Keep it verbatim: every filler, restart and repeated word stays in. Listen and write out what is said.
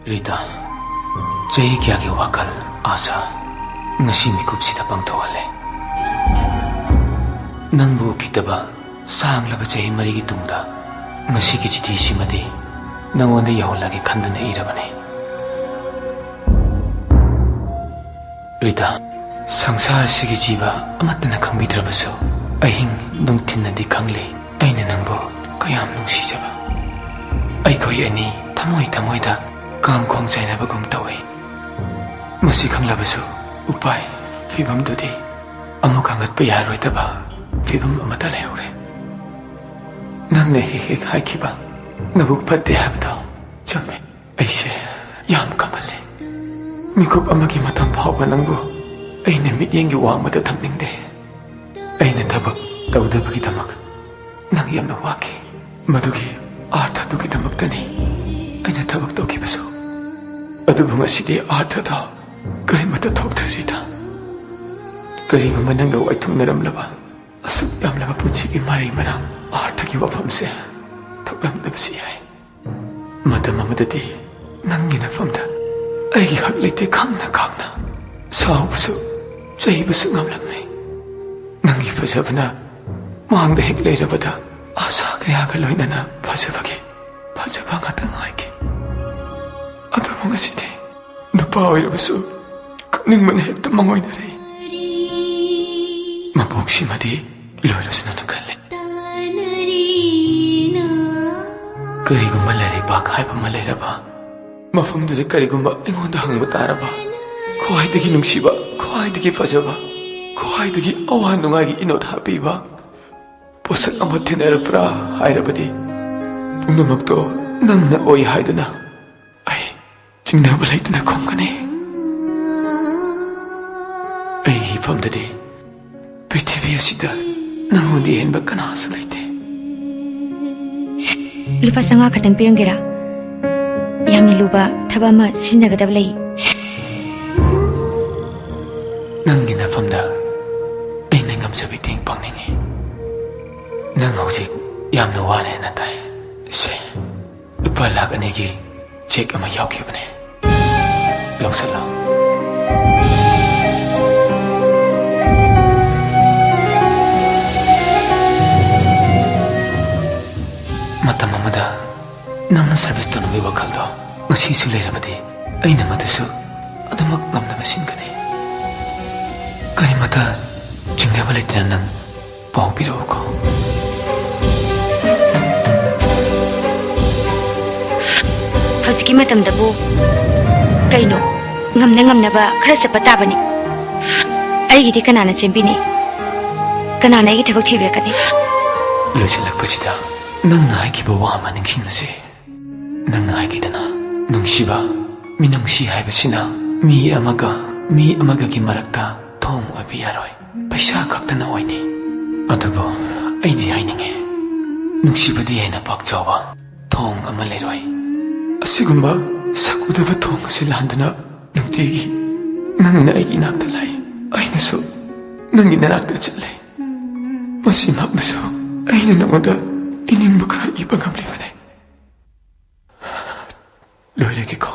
ꯔꯤꯇꯥ, ꯆꯍꯤ ꯀꯌꯥꯒꯤ ꯋꯥꯈꯜ, ꯑꯥꯁꯥ ꯉꯁꯤ ꯃꯤꯀꯨꯞꯁꯤꯗ ꯄꯥꯡꯊꯣꯛꯍꯜꯂꯦ꯫ ꯅꯪꯕꯨ ꯎꯈꯤꯗꯕ ꯁꯥꯡꯂꯕ ꯆꯍꯤ ꯃꯔꯤꯒꯤ ꯇꯨꯡꯗ ꯉꯁꯤꯒꯤ ꯆꯤꯊꯤꯁꯤꯃꯗꯤ ꯅꯪꯉꯣꯟꯗ ꯌꯧꯍꯜꯂꯒꯦ ꯈꯟꯗꯨꯅ ꯏꯔꯕꯅꯤ꯫ ꯔꯤꯇꯥ, ꯁꯪꯁꯥꯔꯁꯤꯒꯤ ꯖꯤꯕ ꯑꯃꯠꯇꯅ ꯈꯪꯕꯤꯗ꯭ꯔꯕꯁꯨ, ꯑꯍꯤꯡ ꯅꯨꯡꯊꯤꯟꯅꯗꯤ ꯈꯪꯂꯤ ꯑꯩꯅ ꯅꯪꯕꯨ ꯀꯌꯥꯝ ꯅꯨꯡꯁꯤꯖꯕ꯫ ꯑꯩꯈꯣꯏ ꯑꯅꯤ ꯊꯃꯣꯏ ꯊꯃꯣꯏꯗ ꯀꯥꯝꯈꯣꯡ ꯆꯥꯏꯅꯕꯒꯨꯝ ꯇꯧꯏ꯫ ꯃꯁꯤ ꯈꯪꯂꯕꯁꯨ ꯎꯄꯥꯏ, ꯐꯤꯕꯝꯗꯨꯗꯤ ꯑꯃꯨꯛ ꯍꯪꯒꯠꯄ ꯌꯥꯔꯣꯏꯗꯕ ꯐꯤꯕꯝ ꯑꯃꯗ ꯂꯩꯍꯧꯔꯦ꯫ ꯅꯪꯅ ꯍꯦꯛ ꯍꯦꯛ ꯍꯥꯏꯈꯤꯕ "ꯅꯕꯨꯛ ꯐꯠꯇꯦ" ꯍꯥꯏꯕꯗꯣ ꯆꯨꯝꯃꯦ꯫ ꯑꯩꯁꯦ ꯌꯥꯝ ꯀꯞꯍꯜꯂꯦ꯫ ꯃꯤꯀꯨꯞ ꯑꯃꯒꯤ ꯃꯇꯝ ꯐꯥꯎꯕ ꯅꯪꯕꯨ ꯑꯩꯅ ꯃꯤꯠꯌꯦꯡꯒꯤ ꯋꯥꯡꯃꯗ ꯊꯝꯅꯤꯡꯗꯦ꯫ ꯑꯩꯅ ꯊꯕꯛ ꯇꯧꯗꯕꯒꯤꯗꯃꯛ ꯅꯪ ꯌꯥꯝꯅ ꯋꯥꯈꯤ꯫ ꯃꯗꯨꯒꯤ ꯑꯥꯔꯊꯗꯨꯒꯤꯗꯃꯛꯇꯅꯤ ꯑꯩꯅ ꯊꯕꯛ ꯇꯧꯈꯤꯕꯁꯨ꯫ ꯑꯗꯨꯕꯨ ꯉꯁꯤꯗꯤ ꯑꯥꯔꯊꯗꯣ ꯀꯔꯤꯃꯠꯇ ꯊꯣꯛꯇ꯭ꯔꯦ, ꯔꯤꯇꯥ꯫ ꯀꯔꯤꯒꯨꯝꯕ ꯅꯪꯒ ꯋꯥꯏꯊꯨꯡꯅꯔꯝꯂꯕ ꯑꯁꯨꯛ ꯌꯥꯝꯂꯕ ꯄꯨꯟꯁꯤꯒꯤ ꯃꯔꯩ ꯃꯔꯥꯡ ꯑꯥꯔꯊꯒꯤ ꯋꯥꯐꯝꯁꯦ ꯊꯣꯛꯂꯝꯗꯕꯁꯨ ꯌꯥꯏ꯫ ꯃꯇꯝ ꯑꯃꯗꯗꯤ ꯅꯪꯒꯤ ꯅꯐꯝꯗ ꯑꯩꯒꯤ ꯍꯛ ꯂꯩꯇꯦ ꯈꯪꯅ ꯈꯪꯅ ꯁꯥꯎꯕꯁꯨ ꯆꯩꯕꯁꯨ ꯉꯝꯂꯝꯃꯤ꯫ ꯅꯪꯒꯤ ꯐꯖꯕꯅ ꯃꯥꯡꯗ ꯍꯦꯛ ꯂꯩꯔꯕꯗ ꯑꯥꯁꯥ ꯀꯌꯥꯒ ꯂꯣꯏꯅꯅ ꯐꯖꯕꯒꯤ ꯐꯖꯕ ꯉꯥꯛꯇ ꯉꯥꯏꯈꯤ꯫ ꯑꯗꯨꯕꯨ ꯉꯁꯤꯗꯤ ꯅꯨꯄꯥ ꯑꯣꯏꯔꯕꯁꯨ ꯀꯞꯅꯤꯡꯕꯅ ꯍꯦꯛꯇ ꯃꯪꯑꯣꯏꯅꯔꯦ꯫ ꯃꯄꯣꯛꯁꯤꯃꯗꯤ ꯂꯣꯏꯔꯁꯅꯨꯅ ꯈꯜꯂꯦ꯫ ꯀꯔꯤꯒꯨꯝꯕ ꯂꯩꯔꯩꯕꯥꯛ ꯍꯥꯏꯕ ꯑꯃ ꯂꯩꯔꯕ ꯃꯐꯝꯗꯨꯗ ꯀꯔꯤꯒꯨꯝꯕ ꯑꯩꯉꯣꯟꯗ ꯍꯪꯕ ꯇꯥꯔꯕ, ꯈ꯭ꯋꯥꯏꯗꯒꯤ ꯅꯨꯡꯁꯤꯕ, ꯈ꯭ꯋꯥꯏꯗꯒꯤ ꯐꯖꯕ, ꯈ꯭ꯋꯥꯏꯗꯒꯤ ꯑꯋꯥ ꯅꯨꯡꯉꯥꯏꯒꯤ ꯏꯅꯣꯠ ꯍꯥꯞꯄꯤꯕ ꯄꯣꯠꯁꯛ ꯑꯃ ꯊꯦꯡꯅꯔꯛꯄ꯭ꯔꯥ ꯍꯥꯏꯔꯕꯗꯤ, ꯄꯨꯝꯅꯃꯛꯇꯣ ꯅꯪꯅ ꯑꯣꯏ ꯍꯥꯏꯗꯨꯅ ꯑꯩ ꯆꯤꯡꯅꯕ ꯂꯩꯇꯅ ꯈꯨꯝꯒꯅꯤ꯫ ꯑꯩꯒꯤ ꯏꯐꯝꯗꯗꯤ ꯄ꯭ꯔꯤꯊꯤꯕꯤ ꯑꯁꯤꯗ ꯅꯪꯉꯣꯟꯗ ꯍꯦꯟꯕ ꯀꯅꯥꯁꯨ ꯂꯩꯇꯦ꯫ ꯂꯨꯄꯥ ꯆꯥꯝꯃꯉꯥ ꯈꯛꯇꯪ ꯄꯤꯔꯝꯒꯦꯔꯥ? ꯌꯥꯝꯅ ꯂꯨꯕ ꯊꯕꯛ ꯑꯃ ꯁꯤꯖꯤꯟꯅꯒꯗꯕ ꯂꯩ꯫ ꯅꯪꯒꯤ ꯅꯐꯝꯗ ꯑꯩꯅ ꯉꯝꯖꯕꯤ ꯇꯦꯡ ꯄꯥꯡꯅꯤꯡꯉꯤ꯫ ꯅꯪ ꯍꯧꯖꯤꯛ ꯌꯥꯝꯅ ꯋꯥꯔꯦꯅ ꯇꯥꯏ꯫ ꯁꯦ, ꯂꯨꯄꯥ ꯂꯥꯈ ꯑꯅꯤꯒꯤ ꯆꯦꯛ ꯑꯃ ꯌꯥꯎꯈꯤꯕꯅꯦ꯫ ꯂꯧꯁꯜꯂꯣ꯫ ꯃꯇꯝ ꯑꯃꯗ ꯅꯪꯅ ꯁꯔꯚꯤꯁ ꯇꯧꯅꯕꯒꯤ ꯋꯥꯈꯜꯗꯣ ꯉꯁꯤꯁꯨ ꯂꯩꯔꯕꯗꯤ, ꯑꯩꯅ ꯃꯗꯨꯁꯨ ꯑꯗꯨꯃꯛ ꯉꯝꯅꯕ ꯁꯤꯟꯒꯅꯤ꯫ ꯀꯔꯤꯃꯇ ꯆꯤꯡꯅꯕ ꯂꯩꯇꯅ ꯅꯪ ꯄꯥꯎ ꯄꯤꯔꯛꯎꯀꯣ꯫ ꯍꯧꯖꯤꯛꯀꯤ ꯃꯇꯝꯗꯕꯨ ꯀꯩꯅꯣ, ꯉꯝꯅ ꯉꯝꯅꯕ ꯈꯔ ꯆꯠꯄ ꯇꯥꯕꯅꯤ꯫ ꯑꯩꯒꯤꯗꯤ ꯀꯅꯥꯅ ꯆꯦꯟꯕꯤꯅꯤ? ꯀꯅꯥꯅ ꯑꯩꯒꯤ ꯊꯕꯛ ꯊꯤꯕꯤꯔꯛꯀꯅꯤ? ꯂꯣꯏꯁꯤꯜꯂꯛꯄꯁꯤꯗ ꯅꯪꯅ ꯍꯥꯏꯈꯤꯕ ꯋꯥ ꯑꯃ ꯅꯤꯡꯁꯤꯡꯅꯁꯤ꯫ ꯅꯪꯅ ꯍꯥꯏꯈꯤꯗꯅ, ꯅꯨꯡꯁꯤꯕ, ꯃꯤꯅꯨꯡꯁꯤ ꯍꯥꯏꯕꯁꯤꯅ ꯃꯤ ꯑꯃꯒ ꯃꯤ ꯑꯃꯒꯒꯤ ꯃꯔꯛꯇ ꯊꯣꯡ ꯑꯣꯏꯕ ꯌꯥꯔꯣꯏ, ꯄꯩꯁꯥ ꯈꯛꯇꯅ ꯑꯣꯏꯅꯤ꯫ ꯑꯗꯨꯕꯨ ꯑꯩꯗꯤ ꯍꯥꯏꯅꯤꯡꯉꯤ, ꯅꯨꯡꯁꯤꯕꯗꯤ ꯍꯦꯟꯅ ꯄꯥꯛ ꯆꯥꯎꯕ ꯊꯣꯡ ꯑꯃ ꯂꯩꯔꯣꯏ꯫ ꯑꯁꯤꯒꯨꯝꯕ ꯁꯛ ꯎꯗꯕ ꯊꯣꯡ ꯑꯁꯤ ꯂꯥꯟꯗꯨꯅ ꯅꯨꯡꯇꯤꯒꯤ ꯅꯪꯅ ꯑꯩꯒꯤ ꯏꯅꯥꯛꯇ ꯂꯥꯛꯏ, ꯑꯩꯅꯁꯨ ꯅꯪꯒꯤ ꯅꯅꯥꯛꯇ ꯆꯠꯂꯤ꯫ ꯃꯁꯤꯃꯛꯅꯁꯨ ꯑꯩꯅ ꯅꯉꯣꯟꯗ ꯏꯅꯤꯡꯕ ꯈꯔ ꯏꯕ ꯉꯝꯂꯤꯕꯅꯤ꯫ ꯂꯣꯏꯔꯒꯦꯀꯣ?